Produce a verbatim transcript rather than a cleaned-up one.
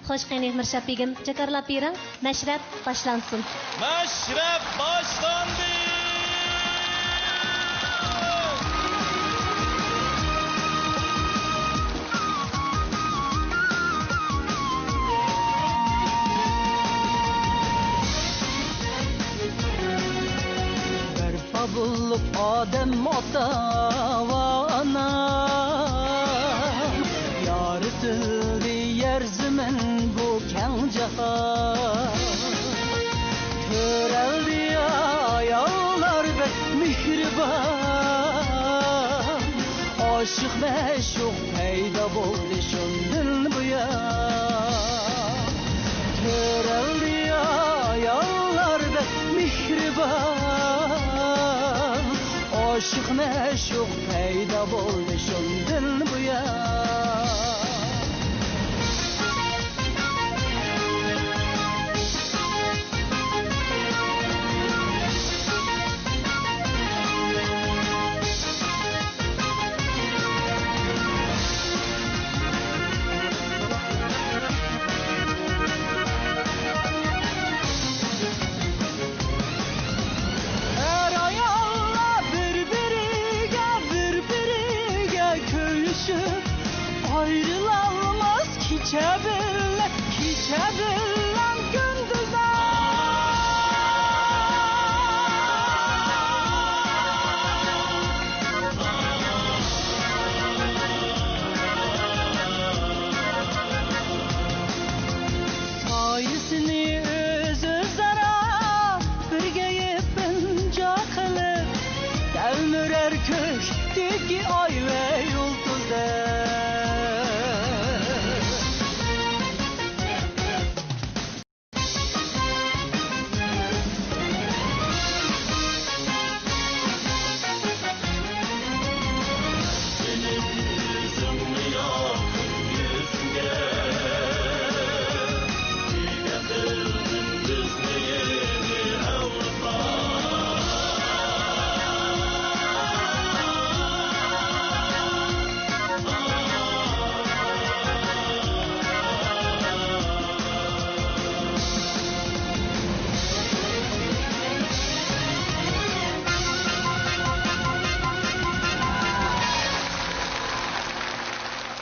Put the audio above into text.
خوش، قېنى مىرشات بېگىم، جاكارلاپ بېرىڭ، مەشرەپ باشلانسۇن. مەشرەپ باشلاندى! بەرپا بولۇپ ئادەم ئاتا ۋە ئانا، يارىتىلدى يەر زېمىن بۇ كەڭ جاھان. تۆرەلدى ئاياللار بەك مېھرىبان، ئاشىق مەشۇق پەيدا بولدى شۇندىن بۇيان. تۆرەلدى ئاياللار بەك مېھرىبان، ئاشىق مەشۇق پەيدا بولدى شۇندىن بۇيان. ئەر-ئاياللار بىر-بىرىگە، بىر-بىرىگە كۆيۈشۈپ، ئايرىلالماس كېچە بىللە، كېچە بىللە.